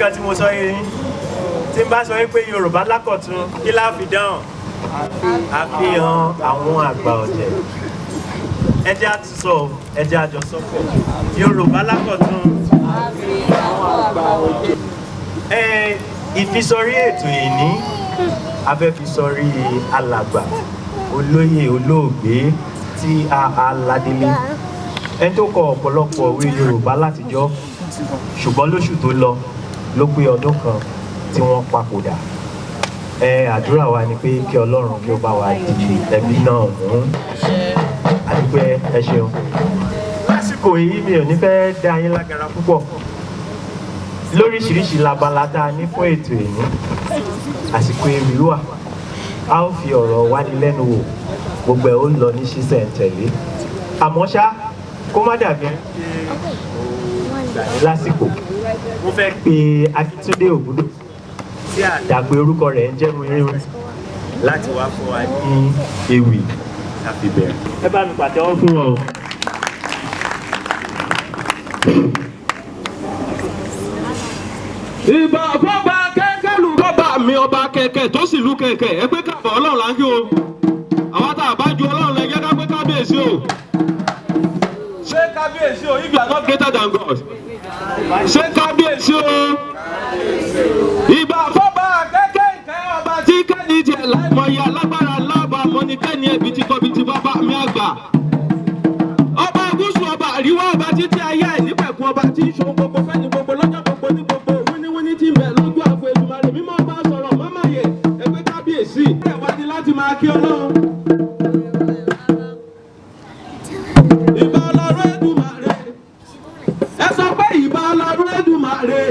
Nǹkan tí mo sọ yé yín? Tí n bá sọ pé Yorùbá lákọ̀tún, kí la fi dáhùn? Àfihàn àwọn àgbà ọ̀jẹ̀. Ẹ jẹ́ á tún sọ, ẹ jẹ́ á jọ sọ pọ̀. Yorùbá lákọ̀tún. Ẹ ìfisọrí ètò ìní, a fẹ́ fi sọrí alàgbà olóyè olóògbé tí a Aládélé, ẹni tó kọ ọ̀pọ̀lọpọ̀ òwe Yorùbá látijọ́, ṣùgbọ́n lóṣù tó lọ ló pé ọdún kan tí wọ́n papòdà. Ẹ àdúrà wa ni pé kí Ọlọ́run kí ó bá wa di ẹbí náà mú. Àdúpẹ́, ẹ ṣeun. Lásìkò yìí, mi ò ní fẹ́ dá yín lágara púpọ̀ lóríṣiríṣi labala tá a ní fún ètò ìní. Àsìkò ewì wà, a ó fi ọ̀rọ̀ wánilẹ́nu wò, gbogbo ẹ̀ ó lọ ní ṣísẹ̀ntẹ̀lé. Àmọ́ ṣá, kó má dàbí lásìkò, mo fẹ́ pe Akíntúndé Ògúndò, tí àdàpè orúkọ rẹ̀ ń jẹ́ Wínrínwín, láti wá fún wa ní ewì láti bẹ̀rẹ̀. Ẹ bá mi pàtẹ́wọ́ fún wọn o. Ìbà fọba kẹ́kẹ́ lù kọ́ba mi, ọba kẹ̀kẹ́ tó sì lu kẹ̀kẹ́. Ẹ pé káàbọ̀, Ọlọ́run là ń kí o. Àwọn tá a bá ju Ọlọ́run lọ, jẹ́ ká pé kábíyèsí o. Ṣé kábíyèsí o? If you are not greater than God, ṣé kábíyèsí o? Ìbà fọba kẹ́kẹ́ ìkẹ́, ọba tí kẹ́ni tiẹ̀ láìmọye, alágbára lába mọ́nikẹ́ni ẹ̀bí ti kọ́bi ti bàbá mi àgbà, ọba gúúsù, ọba àríwá, ọba títí ayé àìnípẹ̀kun, ọba tí ń ṣohun gbogbo fẹ́ni gbogbo lọ́jọ́ gbogbo ní gbogbo wíníwíní tí ń bẹ lójú àgbo. Èdùmàrè mímọ́ ọba sọ̀rọ̀ mọ́mọ́ yẹ ẹgbẹ́ kábíyèsí. Ẹ wá ní láti máa kí Ọlọ́run. Ìbà Ọlọ́run Èdùmàrè. Ẹ sọ pé ìbà Ọlọ́run Èdùmàrè.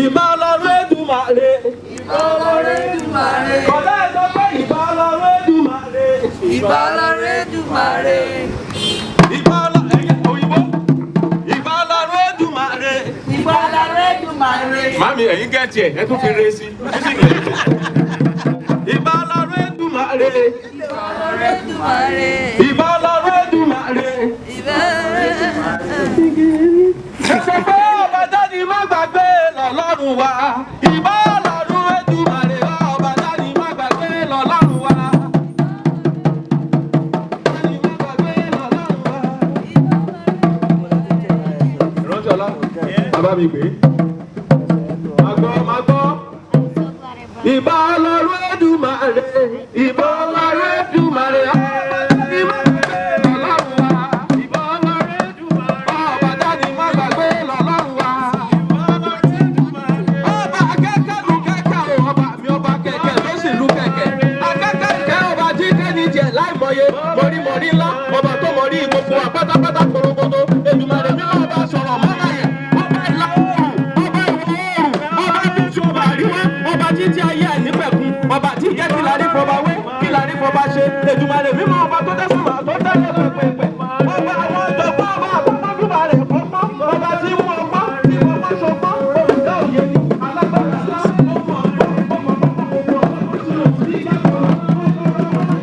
Ìbà Ọlọ́run Èdùmàrè. Kọ̀dá, ẹ sọ pé ìbà Ọlọ́run Èdùmàrè. Ìbà Ọlọ́run Èdùmàrè. Ìbà Ọlọ́run, ẹ̀yẹ òyìnbó. Ìbà Ọlọ́run Èdùmàrè. Ìbà Ọlọ́run Èdùmàrè. Mami, ẹ̀yin gẹ̀ẹ́tì ẹ̀, ẹ tún fi re sí. Ìbà Ọlọ́run Èdùmàrè. Ìbà Ọlọ́run Èdùmàrè. Ìbà Ọlọ́run Èdùmàrè. Ìbà. Ẹ sọ pé ọba dání má gbàgbé lọ́lọ́run wa. Ìbà Ọlọ́run Èdùmàrè, ọba dání má gbàgbé lọ́lọ́run wa. Dání má gbàgbé lọ́lọ́run wa. Ìrántí ọlá, bàbá mi pè é. Máa gbọ́, máa gbọ́. Ìbà Ọlọ́run Èdùmàrè, ìbà Ọlọ́run Èdùmàrè, ọba dání má gbàgbé lọ́lọ́run wa. Ìbà Ọlọ́run Èdùmàrè, ọba dání má gbàgbé lọ́lọ́run wa. Ọba akẹ́kẹ́ lu kẹ́kẹ́ o, ọba mi ọba kẹ̀kẹ́ tó sì lu kẹ̀kẹ́. Akẹ́kẹ́ ìkẹ́, ọba tí kẹ́ni tiẹ̀ láìmọye, mọ̀rí ńlá, ọba tó mọ̀rí gbogbo wa pátápátá korogodo. Èdùmàrè mímọ́ ọba sọ̀rọ̀ mọ́láyẹ̀, ọba ìlà oòrùn, ọba ìwọ̀ oòrùn, ọba gúúsù, ọba àríwá, ọba títí ayé àìnípẹ̀kun, ọba tí jẹ́ kí la rí fọba wé, kí la rí fọba ṣe. Èdùmàrè mímọ́ ọba tó dẹ́sùn mà tó tẹ́lẹ̀ pẹ̀pẹ̀pẹ̀. Ọba àwọn ọ̀jọ̀gbọ́n, ọba àpapọ̀jùbà rẹ̀ fọ́pọ́, ọba tí mú ọgbọ́n, tí wọ́n bá ṣọgbọ́n, olùdá òye ni, alágbára ńlá, ó mọ ọgbọ́n, ó mọ ọgbọ́n, gbogbo ọgbọ́n tí ó sì yàtọ̀.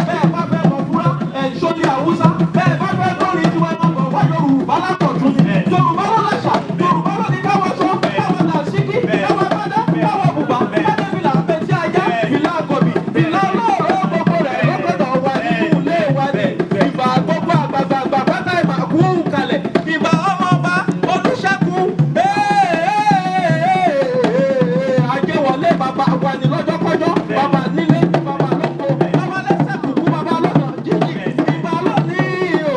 Bẹ́ẹ̀ bá fẹ́ mọ fúrá, ẹ̀ ń sọ́lé Haúsá. Bẹ́ẹ̀ bá fẹ́ gbọ́rin tiwa, ẹ̀ máa bọ̀ wá. Yorùbá lákọ̀tún. Yorùbá ló láṣà. Yorùbá ló ní káwọ́ sọ, káwọ́ dàsíkí, káwọ́ bádá, káwọ́ bùbá, káwọ́ fìlà àpẹtí ajá, fìlà àkọ́bì, fìlà ọlọ́ọ̀rọ̀, gbogbo rẹ̀ lọ́gbọ̀dọ̀ wà nínú ilé wa ní. Ìbà gbogbo àgbààgbà pátá, ìmà kú kalẹ̀. Ìbà ọmọọba Olúṣẹ́gun. Ajẹ́wọlé bàbá wa ní lọ́jọ́kọ́jọ́, bàbá nílé, bàbá lóko, bàbá lẹ́sẹ̀ kúkú, bàbá lọ́nà jíjìn. Ìbà lónìí o.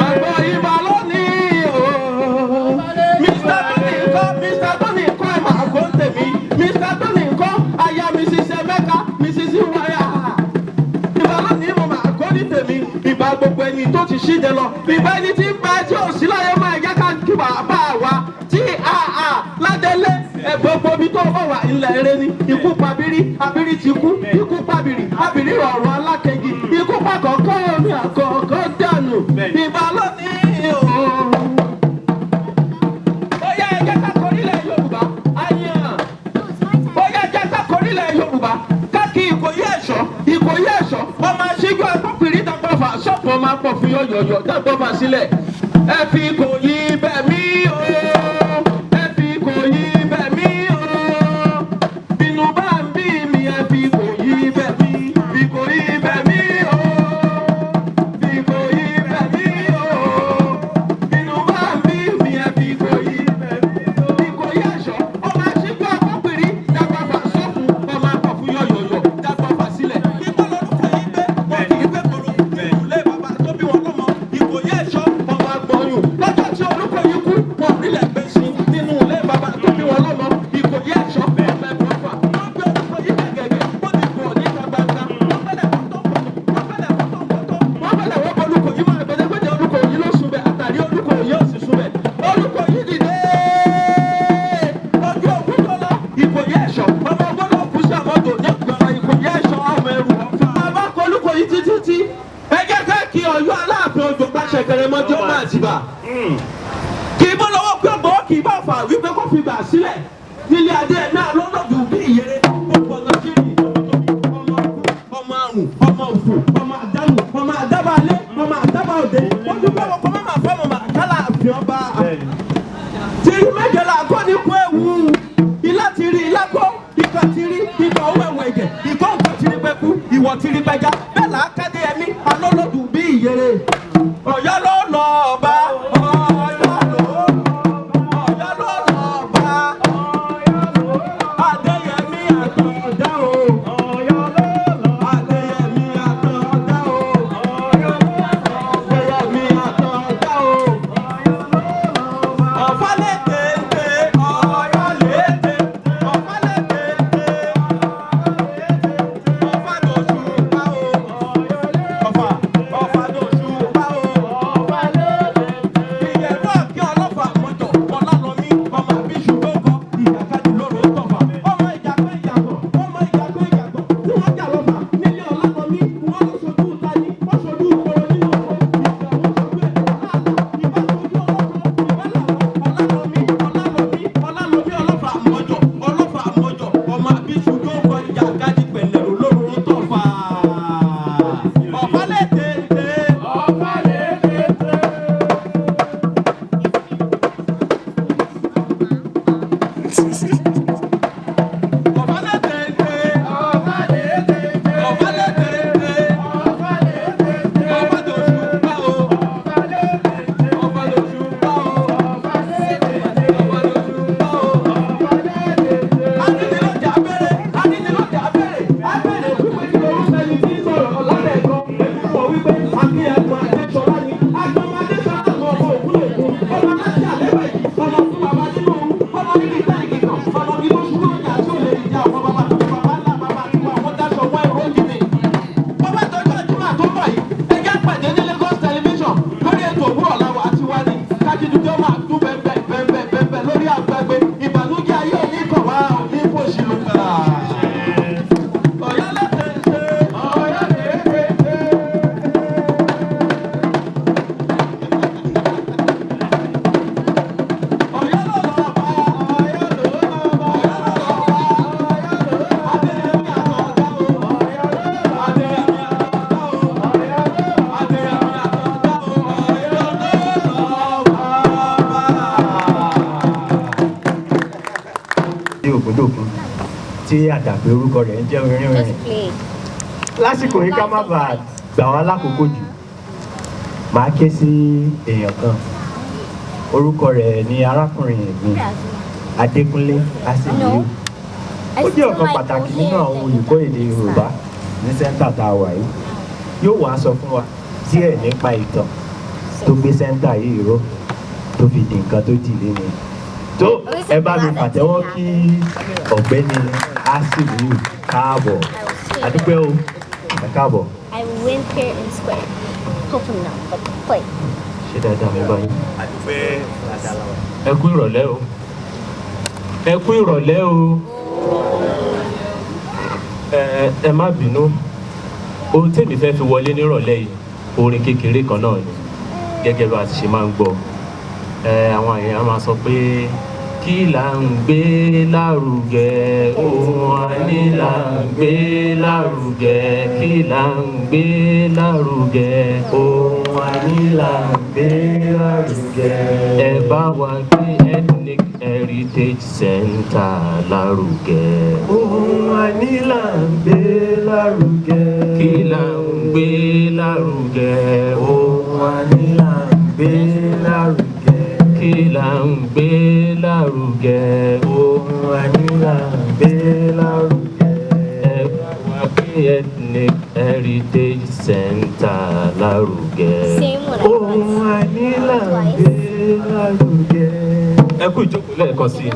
Àgbọ̀ ìbà lónìí o. Mr. Tony ńkọ́? Mr. Tony ńkọ́? Ẹ̀ máa kó tèmi. Mr. Tony ńkọ́? Aya Mrs. Emeka, Mrs. Waya. Ìbà lónìí, mo máa kó ní tèmi. Ìbà gbogbo ẹni tó ti ṣíde lọ. Ìbà ẹni tí ń bẹ tí ò sí láyé, máa yá ká kí bàbá wa tí a ládélé ẹ, gbogbo ibi tó bọ̀ wà ilẹ̀ eré ni. Ikú pabiri, abiri ti kú. Ikú pabiri, abiri ọ̀rọ̀ alákejì. Dàgbọ́fà sílẹ̀. Ẹ fi kò yí bẹ̀ mí o, ẹ fi kò yí bẹ̀ mí o. Bínú bá ń bí mi, ẹ fi kò yí bẹ̀ mí, fi kò yí bẹ̀ mí o, fi kò yí bẹ̀ mí o. Bínú bá ń bí mi, ẹ fi kò yí bẹ̀ mí o. Ìkòyí ẹ̀ṣọ́, ọmọ àṣìkò àkọ́pìnrin, dàgbàfà sọ́kùn, ọmọ akọ̀fún yọ̀yọ̀yọ̀, dàgbàfà sílẹ̀. Igbó lorúkọ yìí gbé, wọn kì í gbé koro, ìkùlé bàbá tó bí wọn lọ́mọ, Ìkòyí ẹ̀ṣọ́, ọmọ agbọ̀nyùn. Lọ́jọ́ tí orúkọ yìí kú, wọn ò rílẹ̀ gbé sí nínú ilé bàbá tó bí wọn lọ́mọ, Ìkòyí ẹ̀ṣọ́, ọmọ ẹ̀bùn ọ̀fà. Wọ́n gbé orúkọ yìí gẹ̀gẹ̀gẹ̀, ó ti bọ̀ níta gbangba. Wọ́n fẹ́lẹ̀ fọ́tọ̀ fọ́tọ̀, wọ́n fẹ́lẹ̀ fọ́tọ̀ fọ́tọ̀, wọ́n fẹ́lẹ̀ wọ́n bọ olùkọ́ yìí máa gbẹdẹgbẹdẹ, olùkọ́ yìí ló sùn bẹ̀, àtàrí olùkọ́ yìí ò sì sùn bẹ̀. Olùkọ́ yìí dìde ojú òkú tó lọ, Ìkòyí ẹ̀ṣọ́, ọmọ gbọ́dọ̀ kú sí àmọ́tò ní ọ̀gbọ̀n, Ìkòyí ẹ̀ṣọ́, ọmọ ẹrù ọ̀fà. Bàbá kọ olùkọ́ yìí títí tí ẹ jẹ́ ká kí Ọ̀yọ́ Aláàfin Òjò pàṣẹ kẹrẹmọdé ọmọ Àtìbà. Kì í bọ́ lọ́wọ́ pé ọgbọ́n kì í bá fà wípé kó fi bà sílẹ̀ nílé adé náà lọ́lọ́dún bí ìyẹrẹ gbogbo ọ̀nà kiri ọmọ ọkú, ọmọ àrùn, ọmọ òfò, ọmọ àdánù, ọmọ àdábàálé, ọmọ àdábà òde. Wọ́n dúpẹ́ wọn kọ́ mọ́mọ́ fọ́mọ́ màkálà àfihàn ọba. Tìrí mẹ́jọ la kọ́ ní kó ewu ilá ti rí ilá kó ikọ̀ ti rí ikọ̀ owó ẹ̀wọ̀n ẹ̀jẹ̀ ikọ̀ nǹkan ti rí pẹ́kú ìwọ̀ ti rí pẹ́já bẹ́ẹ̀ là á kádé ẹ̀mí alólòdù bí ìyèrè. Ọ̀yọ́ ló lọ ọba, Ọ̀yọ́ ló, Ọ̀yọ́ ló lọ ọba, Adéyẹmí Àtàndá o, Adéyẹmí Àtàndá o, Adéyẹmí Àtàndá o. Ọ̀fà lè téńté, Ọ̀yọ́ lè té, ọ̀fà lè téńté, ọ̀fà lóṣù pa o, ọ̀fà, ọ̀fà lóṣù pa o. Ìyẹ̀rú àkí ọlọ́fà mọ́jọ, Ọlálọ́mí, ọmọ àbíṣu ló kọ, ìjàkadì lóró tọ̀fà. Ọmọ ìjàgbẹ́ ìjàgbọ̀, ọmọ ìjàgbẹ́ ìjàgbọ̀, tí wọ́n jà lọ́fà nílé Ọlálọ́mí, wọ́n lọ sojú tani, wọ́n sojú ìkoro nínú ọkọ̀, ìjà wọ́n sojú ẹ̀ láàlá, ìbá sojú ọlọ́kọ̀, ìbá làwọn, Ọlálọ́mí, Ọlálọ́mí, Ọlálọ́mí ọlọ́fà mọ́jọ, ọlọ́fà mọ́jọ, ọmọ àbíṣu ló kọ, ìjàkadì pẹ̀lẹ́rù lóró tọ̀fà. Ọ̀fà lè téńté. Ọ̀fà lè téńté. Bọ́bá tọ́jú àjùmọ̀ tó ń bọ̀ yìí, ẹ jẹ́ pàdé ní Lagos Television lórí ètò òwúrọ̀ làwọn àti wá ní kájídújọ́ máa dún bẹ́ẹ̀ bẹ́ẹ̀ bẹ́ẹ̀ bẹ́ẹ̀ lórí àgbàgbé ìbànújẹ́ ayé òní kàn wá òní fòṣìlù gbà. Ọ̀yọ́ lẹ́tẹ̀ẹ̀tẹ̀, Ọ̀yọ́ lẹ́tẹ̀ẹ̀tẹ̀. Ọ̀yọ́ ló lọ bá, Ọ̀yọ́ ló lọ bá, Ọ̀yọ́ ló lọ bá, Adéyẹmí Àtàndá o, Adéyẹmí Àtàndá o, Adéyẹmí Àtàndá o, Ọ̀yọ́ ló lọ bá. Ní Ògúndòkun tí àdàpé orúkọ rẹ̀ ń jẹ́ orin rìn Just play. lásìkò yìí, ká má bàa gbà wá lákòókò jù, màá ké sí èèyàn kan. Orúkọ rẹ̀ ní arákùnrin Ẹ̀gbin Adékúnlé Asimiyu. I Ó jẹ́ still ọ̀kan like pàtàkì the nínú hair àwọn that olùkọ́ you èdè Yorùbá ní sẹ́ńtà tá a wà yìí. Yóò wá sọ fún wa díẹ̀ nípa ìtàn tó gbé sẹ́ńtà yìí ró tó fi di nǹkan tó dì lé ni. Tó ẹ bá mi pàtẹ́wọ́ kí ọ̀gbẹ́ni Asimiyu káàbọ̀. Àdúpẹ́ o, ẹ káàbọ̀. I win fair and square. Hopefully not, but play. Ṣé dáadáa mi báyìí? Àdúpẹ́, dáadáa la wà. Ẹ kú ìrọ̀lẹ́ o, ẹ kú ìrọ̀lẹ́ o. Ẹ má bínú, ohun tèmi fẹ́ fi wọlé nírọ̀lẹ́ yìí, orin kékeré kan náà ni, gẹ́gẹ́ bá a ti ṣe máa ń gbọ́. Ẹ àwọn èèyàn máa sọ pé Kí là ń gbé lárugẹ? Ohun àní là ń gbé lárugẹ. Kí là ń gbé lárugẹ? Ohun àní là ń gbé lárugẹ. Ẹ bá wa gbé Ethnic Heritage Center lárugẹ. Ohun àní là ń gbé lárugẹ. Kí là ń gbé lárugẹ? Ohun àní là ń gbé lárugẹ. Kí là ń gbé lárugẹ? Ohun àní là ń gbé lárugẹ. Ẹ bá wa gbé Ethnic Heritage Center lárugẹ. Same one I Ohun got. àní là ń gbé lárugẹ. Ẹ kú ìjókòó lẹ́ẹ̀kan sí i.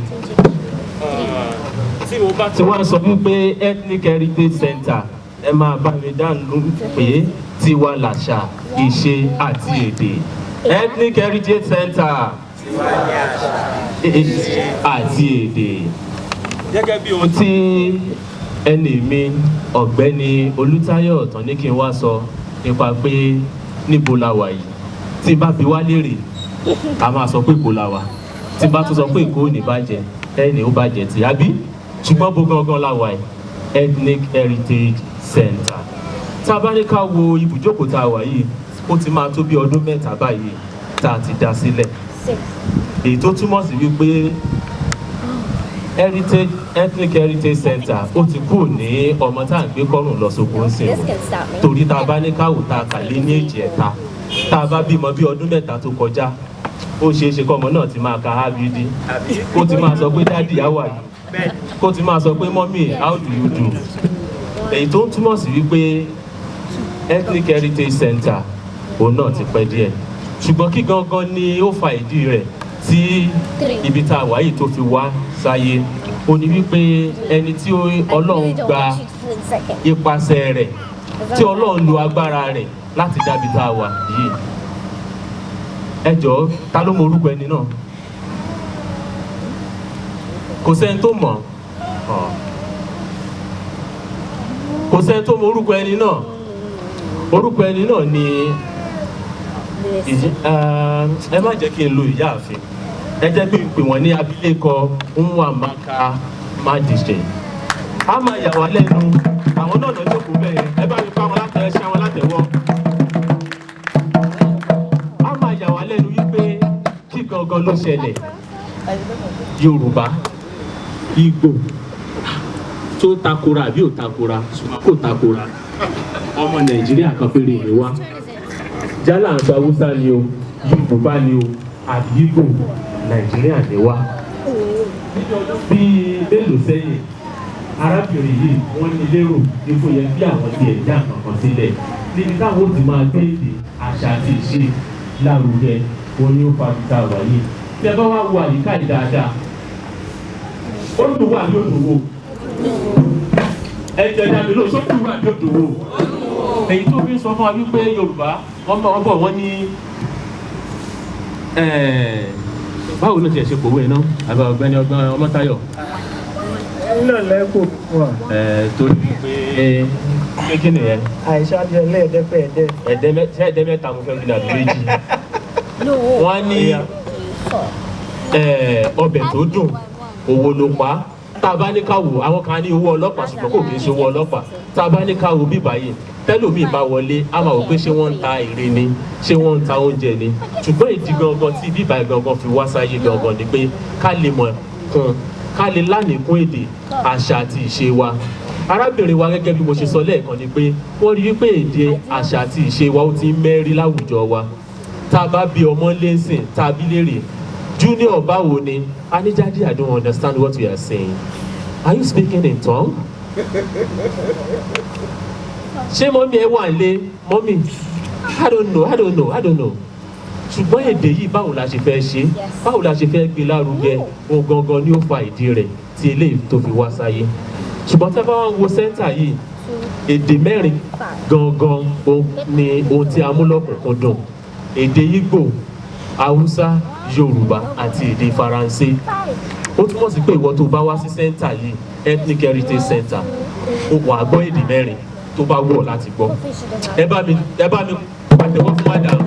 Tí mo bá ti wá sọ wípé Ethnic Heritage Center, ẹ máa bá mi dáhùn pé tiwa làṣà, ìṣe àti èdè. Ethnic Heritage Center, àti èdè. Gẹ́gẹ́ bí ohun tí ẹnì mi ọ̀gbẹ́ni Olútáyọ̀ tán ní kí n wá sọ nípa pé níbo la wà yìí, tí n bá bi wá léèrè, a máa sọ pé Èkó la wà. Tí n bá tún sọ pé Èkó ò ní bàjẹ́, ẹnì ó bàjẹ́ tí àbí, ṣùgbọ́n bó gangan la wà yìí? Ethnic Heritage Center. Tá a bá ní ká wo ibùjókòó tá a wà yìí, ó ti máa tó bí ọdún 3 báyìí tá a ti dá sílẹ̀. 6. Èyí tó túmọ̀ sí wípé heritage Ethnic Heritage Center ó ti kú ní ọmọ tá à ń gbé kọ́rùn lọ sóko ń sìn This o can stop me. torí tá a bá ní káwò tá a kà lé ní èjì ẹ̀ta, tá a bá bímọ bí ọdún 3 tó kọjá, ó ṣeé ṣe kọ́mọ náà ti máa ka ábídí, kó ti máa sọ pé, "Daddy, how are you?" Kó ti máa sọ pé, "Mummy, how do you do?" Èyí tó ń túmọ̀ sí wípé Ethnic Heritage Center òun náà ti pẹ́ díẹ̀. Ṣùgbọ́n kí gangan ni ó fa ìdí rẹ̀ tí ibi tá a wà yìí tó fi wá sáyé? Ó ní wípé ẹni tí Ọlọ́run I really don't gba want you to split second. ipasẹ̀ rẹ̀, tí Ọlọ́run lo agbára rẹ̀ láti dábi tá a wà yìí, ẹ jọ̀ọ́, ta ló mọ orúkọ ẹni náà? Kò sẹ́ni tó mọ̀ ọ́. Kò sẹ́ni tó mọ orúkọ ẹni náà. Orúkọ ẹni náà ni ẹ má jẹ́ kí n lo ìyáàfin, ẹ jẹ́ kí n pè wọ́n ní abilékọ Nwamaka Madiche. A máa yà wá lẹ́nu, àwọn náà lọ jókòó bẹ́ẹ̀. Ẹ bá mi pa wọn látẹ̀, ṣe àwọn látẹ̀wọ́. A máa yà wá lẹ́nu wípé kí gangan ló ṣẹlẹ̀? Yorùbá, Ìgbò tó takora àbí ò takora? Ṣùgbọ́n kò takora, ọmọ Nàìjíríà kan péré ni wá. Jálá ń sọ Haúsá ni o, Yorùbá ni o, àbí Ìgbò, Nàìjíríà ni wá. Bíi mélòó sẹ́yìn, arábìnrin yìí wọ́n ní lérò ipò yẹn bí àwọn ti ẹ̀ dá kankan sílẹ̀ níbi táwọn ò ti máa gbé èdè, àṣà àti ìṣe lárugẹ. Òun ni ó fa ibi tá a wà yìí. Tí ẹ bá wá wo àyíká yìí dáadáa, ó dùn wà ní òdòwò. Ẹ jẹ́ dàbí lóò sókùn wà ní òdòwò. Èyí tó fi ń sọ fún wa wípé Yorùbá wọ́n bọ̀ wọ́n bọ̀ wọ́n ní báwo ló tiẹ̀ ṣe kòwé náà, àbá ọ̀gbẹ́ni ọgbọ́n Ọmọ́táyọ̀? Náà lẹ́kọ̀ọ́ fún wa. Torí wípé pé kí nìyẹn? Àìsàbí ẹlẹ́ẹ̀dẹ́pẹ̀ẹ́dẹ́. Ẹ̀ẹ́dẹ́ ṣé ẹ̀ẹ́dẹ́ mẹ́ta mo fẹ́ wí ní àbí méjì? No. Wọ́n ní ọbẹ̀ tó dùn, owó ló pa á. Tá a bá ní ká wò, àwọn kan ní owó ọlọ́pàá, ṣùgbọ́n kò kì í ṣe owó ọlọ́pàá. Tá a bá ní ká wo bíbá yìí, tẹ́lòmíì bá wọlé, á máa wò pé ṣé wọ́n ń ta ère ni, ṣé wọ́n ń ta oúnjẹ ni? Ṣùgbọ́n ìdí gangan tí bíbá yìí gangan fi wá sáyé gangan ni pé ká lè mọ̀ kún, ká lè lánìkún èdè, àṣà àti ìṣe wa. Arábìnrin wa, gẹ́gẹ́ bí mo ṣe sọ lẹ́ẹ̀kan, ni pé wọ́n rí wípé èdè, àṣà àti ìṣe wa ó ti ń mẹ́rí láwùjọ wa. Tá a bá bí ọmọ lẹ́sìn, tá a bí léèrè, "Junior, báwo ni?" A ní, "Daddy, I don't understand what you are saying. Are you speaking in tongue? Ṣé mummy ẹ wà lé? Mummy, I don't know, I don't know, I don't know." Ṣùgbọ́n èdè yìí, báwo la ṣe fẹ́ ṣe? Báwo la ṣe fẹ́ gbé lárugẹ? Ohun gangan ni ó fa ìdí rẹ̀ tí eléyìí tó fi wá sáyé. Ṣùgbọ́n tí a bá wá ń wo center yìí, èdè mẹ́rin gangan ni ohun tí a mú lọ́kùnkúndùn: èdè Ìgbò, Haúsá, Yorùbá àti èdè Faransé. Ó túmọ̀ sí pé ìwọ tó bá wá sí center yìí, Ethnic Heritage Center, ó wà gbọ́ èdè mẹ́rin tó bá wù ọ́ láti gbọ́. Ẹ bá mi pàtẹ́wọ́ fún madam.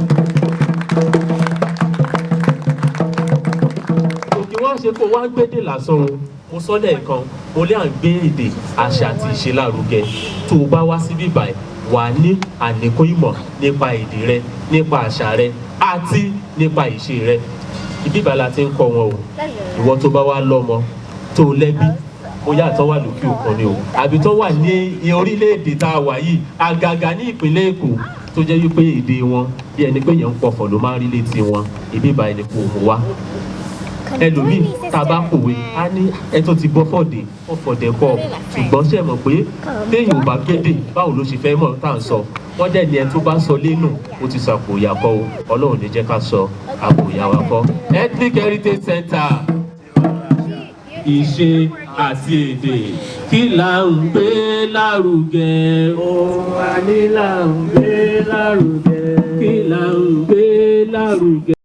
Òkè wá wá ṣe kó wá ń gbédè lásán o. Mo sọ lẹ́ẹ̀kan, mo lé à ń gbé èdè, àṣà àti ìṣe lárugẹ. Tó o bá wá síbí báyìí, wà á ní àníkún ìmọ̀ nípa èdè rẹ, nípa àṣà rẹ àti nípa ìṣe rẹ. Ibi ìbá la ti ń kọ́ wọn o. Ìwọ tó bá wá lọ́mọ tó lẹ́bí, bóyá tó wà lókè òkun ni o, àbí tó wà ní orílẹ̀-èdè tá a wà yìí, àgàgà ní ìpínlẹ̀ Èkó, tó jẹ́ wípé èdè wọn bí ẹni pé yẹn ń pọ̀fọ̀ ló máa ń rí létí wọn, ibi ìbá ẹni kò mú wá. Ẹlòmíì, tá a bá pòwe, á ní ẹ tó ti bọ́ fọ̀dé ó fọ̀dé kọ́. Ṣùgbọ́n ṣe mọ̀ pé téèyàn ò bá gbédè, báwo ló ṣe fẹ́ mọ̀ tá à ń sọ? Wọ́n dẹ̀ ní ẹ tó bá sọ lẹ́nu, ó ti sọ àpò ìyá kọ́ o. Ọlọ́run ní jẹ́ ká sọ àpò ìyá wa kọ́. Ethnic Heritage Center, ìṣe àti èdè, kí là ń gbé lárugẹ? Ohun àní là ń gbé lárugẹ. Kí là ń gbé lárugẹ?